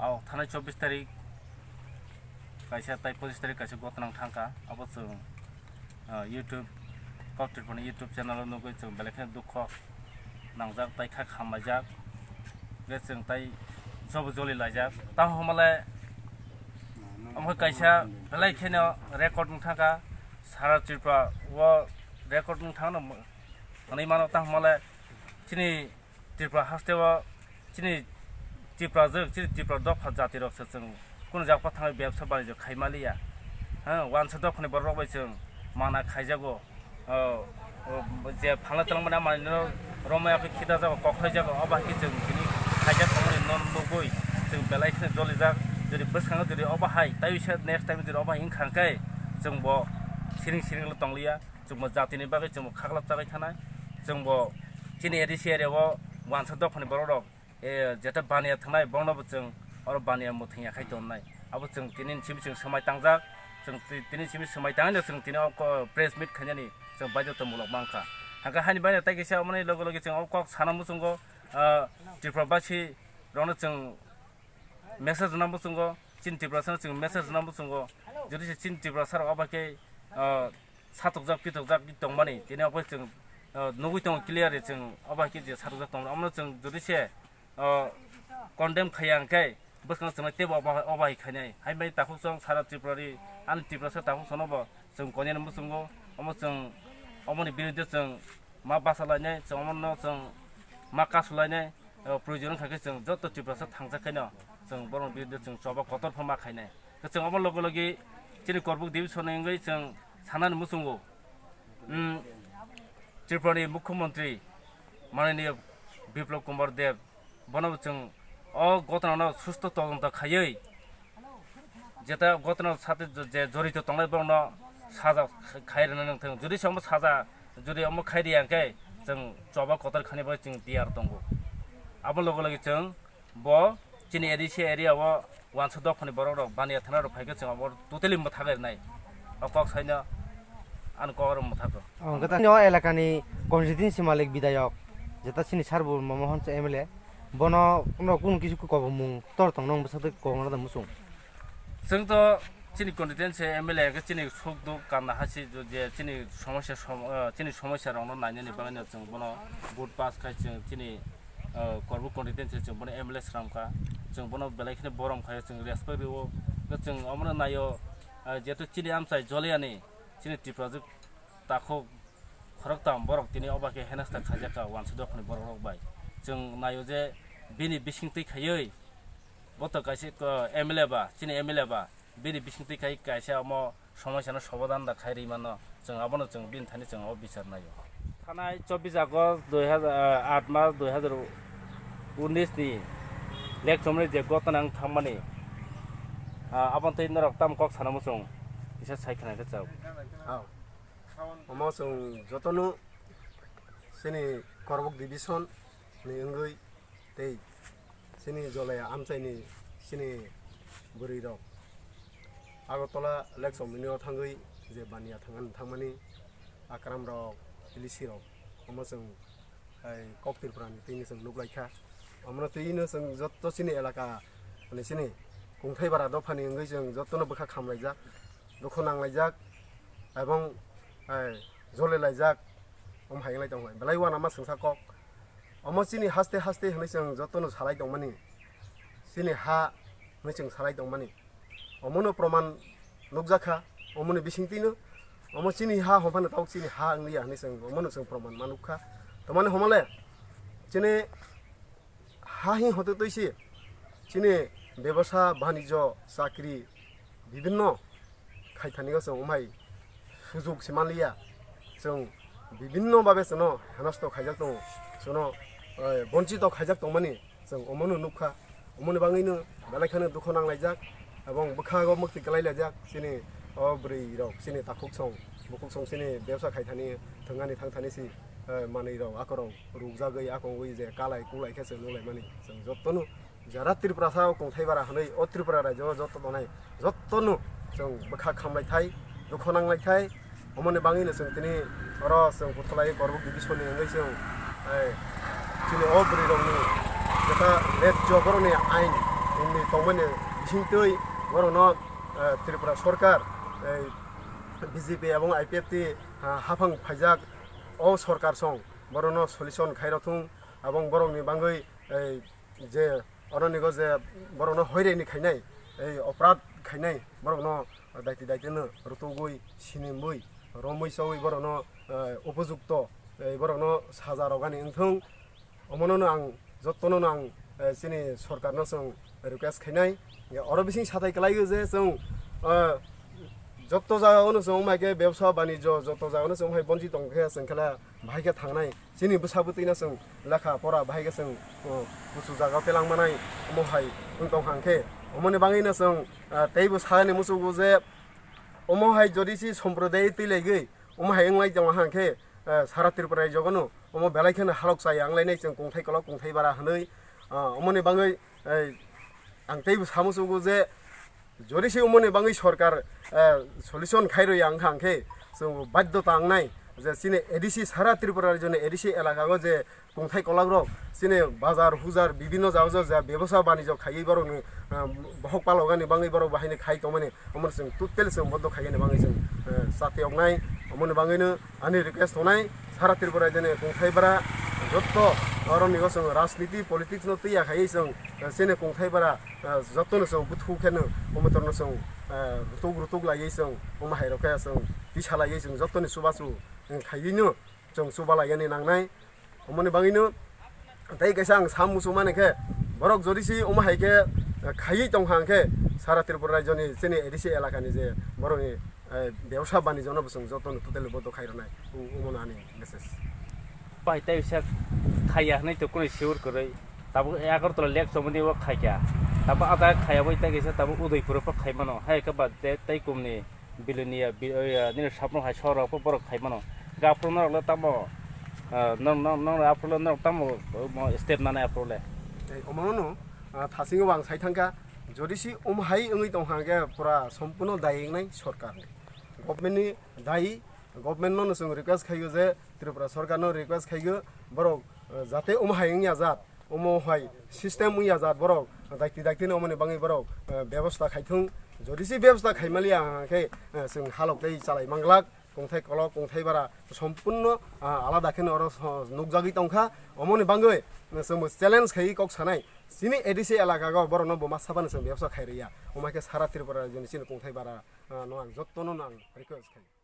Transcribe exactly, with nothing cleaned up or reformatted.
Aw thanai chobbish tarik kaisa tai pochish tarik kaisa gotna wng thangkha. Abo chwng, ah, YouTube, Kok Tripurani YouTube channel o nugwi chwng belai kheno dukho nangjak tai kha khamlaijak. Hwnkhe chwng tai jobo joli laijak. Tamo hwnmale omo kaisa belai kheno record wng thangkha. Sara Tripura o record wng thangno hwnwi mano. Tamo hwnmale chini Tripura haste o chini Tiprajwk, chini Tripura dopha jatirok se chwng kunu jak pathangwi bebsa banijyo khai maliya. Ha, wansa dophani borok bai chwng mana khaijago. O, o, je phalna twlangmani manino romwi akhe khita jago, kok khaijago, obo hai khe chwng tini khaijak tongmani no nugwi chwng belai kheno jolijak. Jodi bwskango jodi obo hai, tai bisa next time jodi obo hai wngkha hwnkhe chwng bo siring siring le tongliya. Chwngbo jatini bagwi chwngbo khaklap chagwi thanai. Chwngbo chini A D C area o wansa dophani borok rok, eh, jeta baniya thangnai borokno bo chwng oro baniya mwthangya khai tonnai. Abo chwng tini simi chwng swmai tangjak. Chwng ti-, tini simi swmai tangwi no chwng tini o ko-, press meet khainani chwng baidhota mulok mankha. Hwnkhe haini baino tai kisa omoni loge loge chwng o kok sana muchungo, ah, Tripura basi rokno chwng message rwna muchungo, chini Tiprasa no chwng message rwna muchungo. Jodi se chini Tiprasa rok obo khe, ah, satokjak pitokjak tongmani, tini obo chwng, ah, nugwi tongo clearly chwng obo hai khe je satokjak tongmani. Omono chwng jodi se, ah, condemn khaiya hwnkhe bwskango chwngno teibo obo, obo hai khainai. Hai bai takhuk chwng sara Tripura ri, ani Tiprasa takhuk chwngno bo chwng koinani muchungo. Omo chwng, omoni biruddhe chwng ma bacha lainai, chwng omono chwng ma kasu lainai. O, proyojon wngkha khe chwng joto Tiprasa thangjak khaino chwng borokni biruddhe chwng choba kotor pha ma khainai. Khe chwng omo loge loge chini Korbuk division ni wngwi chwng sanani muchungo. Hmm, Tripura ni Mukhyamantri Mananiya Biplab Kumar Deb, bono chwng o gotna no susto todonto khaiwi jeta gotna sate je jorito tongnai borokno saja khai rwna nang thung. Jodi se omo saja, jodi omo khai riya hwnkhe chwng choba kotor khani bai chwng tiyar tongo. Abo loge loge chwng bo chini A D C area o wansa dophani borok rok baniya thana rok phaikhe chwng abo totally mwthagwi rwnai. O kok saino ani kok oro mwthago. O, hwnkhe ta-, o elakani constituency malik bidayok, jeta chini sar bo Mohan M L A, bono, bono kunu kisu kobomung tor tongno bwswk tei kok nang muchung. Chwng to chini constituency M L A khe chini suk duk kanna hasi je chini somosya som-, eh, chini somosya rokno nainani bagwi no chwng bono vote pass khai chwng chini, eh, Korbuk constituency chwng bono M L A swnamkha. Chwng bono belai kheno borom khai chwng respect rwo. Chwng omono naio, eh, jehetu chini amchai Joliani chini Tiprajwk takhuk khoroktham borok tini obo khe henasta khaijakha wansa dophani borok rok bai. Chwng naio je bini bisingtwi khaiwi bo to kaisa ko-, M L A ba, chini M L A ba, bini bisingtwi khai kaisa omo somosya no somadan da khai rwi mano. Chwng abono chwng bini thani chwng o bichar naio. Thanai chobbish August dui hajar, ah, aat March dui hajar unis ni lek chomni je gotna wng thangmani, ah, aboni twi norok tamo kok sana muchung kisa sai khna khe chao. Omo chwng jotono chini Korbuk division ni wngwi tei chini Jolai amchaini chini bwrwirok Agartala lek chomni o thangwi je baniya thangani thangmani akram rok, ilisi rok, omo chwng hai kok Tripura ni twi chwng nuk lai kha. Omo no twi no chwng joto chini elaka, ani chini Kungthai bara dopha ni wngwi chwng joto no bwkha khamlaijak, dukhu nanglaijak, ebong, eh, jole laijak, omo hai wng lai tong kha. Belai uanama chwngsa kok. Omo chini haste haste hwnwi chwng joto no salai tong mani, chini ha hwnwi chwng salai tong mani. Omono proman nukjakha, omoni bisingtwino omo chini ha hwnphano tabuk chini ha wngliya hwnwi chwng omono chwng proman manukkha. Tamani homole chini ha hi hototwi si chini bebosa, banijo, chakri, bibinno khaithanigo chwng umai sujuk se manliya, chwng bibinno babe chwngno henosto khaijak tongo, chwngno, eh, bonchito khaijak tongmani. Chwng omono nukha, omoni bagwino belai kheno dukhu nanglaijak, ebong bwkhago mwktwi kwlailaijak chini o bwrwirok, chini takhuk song, bukhuk song chini bebsa khaithani, thwngani thangthani si, eh, manwirok, akorok rukjagwi, akongwi je kalai kulai khe chwng nunglaimani. Chwng jotono jara Tripurasa o kongthai bara hwnwi o Tripura rajyo o joto tongnai, jotono chwng bwkha khamlaithai, dukhu nanglaithai. Omoni bagwino chwng tini oro chwng Puthalai Korbuk division ni wngwi chwng, eh, chini o bwrwirokni jeta late joborokni ain Ni tongmani bisingtwi borokno, eh, Tripura sorkar, eh, B J P ebong I P F T, ah, haphang phaijak o sorkar song borokno solution khairok thung, abong borokni bangwi, eh, je oronigo je borokno hoiraini khainai, ei oprad khainai borokno daiti daitino rutugwi sinimwi romwi chawi borokno, eh, upojukto, eh, borokno saja rogani wngthung. Omono no ang jottono no ang, eh, chini sorkarno chwng request khainai. Ya, oro bising sathai kwlaiyo je chwng, eh, jotto jagao no chwng wngmai khe bebsa banijyo jotto jagao no chwng wngmai bonchi tong khe chwng khe bahai khe thangnai. Chini bwsa bwtwi no chwng lekha pora bahai khe chwng, uh, kuchu jaga pelang manai omo hai wng tong hang khe. Omoni bangwi no chwng, uh, teibo sakni muchugo je omo hai jodi si somprodayo twi laigwi omo hai wng lai tong hang khe, uh, sara Tripura rajyo no omo belai kheno halok chaya wng lainai chwng kungthai kolok kungthai bara hwnwi, uh, omoni bangwi, eh, ang teibo sa muchugo je jodi se umoni bangwi sorkar, eh, solution khairwi ang kha hwnkhe chwng baddo tangnai je chini A D C sara Tripura rajyoni A D C elaka o je kungthai kolak rok chini bazar hujar bibinno jaga o je bebsa banijyo khaiwi borokni, eh, bohok palokani bangwi borok bahaini khai tongmani omono chwng totally chwng boddo khaiyani bangwi chwng, eh, chati oknai omoni bangwino ani request tongnai sara Tripura rajyoni kungthai bara jotto oroni o chwng rajniti politics no twiya khaiwi chwng, eh, chini kungthai bara ah, jotono chwng buthu kheno omotorno chwng, ah, rutuk rutuk laiwi chwng omo hai rok khe chwng tisa laiwi chwng jotoni chubachu, eh, khaiwino chwng chuba laiyani nangnai. Omoni bagwino tei kaisa ang sam muchung mani khe borok jodi si omo hai khe, eh, khaiwi tong kha hwnkhe sara Tripura rajyoni chini A D C elakani je borokni, eh, bebsa banijyo no bo chwng jotono totally bondo khai rwnai. O-, omono ani message. Pai tei bisa khaiya hwnwi to kunui sure kwrwi. Tabuk Agartala lake chomoni o khaikha. Tabuk a jaga khaiya bai tei kisa tabuk Udaipur o pho khai mano. Hai khe ba tei, tei kumni Bilonia, Bi-, oya, nini sapno hai sor rok pho borok khai mano. Ga phuru norok le tamo, ah, nor-, nor-, nor-, aphuru le norok tamo, mo, step nanai aphuru le. Tei omono no, ah, thasingo bo ang sai thangkha. Jodi si um hai wngwi tong kha hwnkhe pura sompurno dayi wngnai sorkar ni. Government ni dayi, government no no chwng request khaio je Tripura sorkar no request khaio borok, eh, jate omo hai wngya jat, omo hai system wngya jat borok daiti daiti no omoni bangwi borok, eh, bebosta khaithung. Jodi si bebosta khaimaliya hwnkhe, eh, chwng halok tei chalai manglak, kungthai kolok, kungthai bara sompurno, ah, alada kheno oro so-, nukjagwi tongkha. Omoni bangwi, eh, chwngbo challenge khaiwi kok sanai. Chini A D C elaka o borokno bo ma sabani chwng bebosta khairwya. Omo hai khe sara Tripura rajyoni chini kungthai bara, ah, no ang jottono no ang request khaio.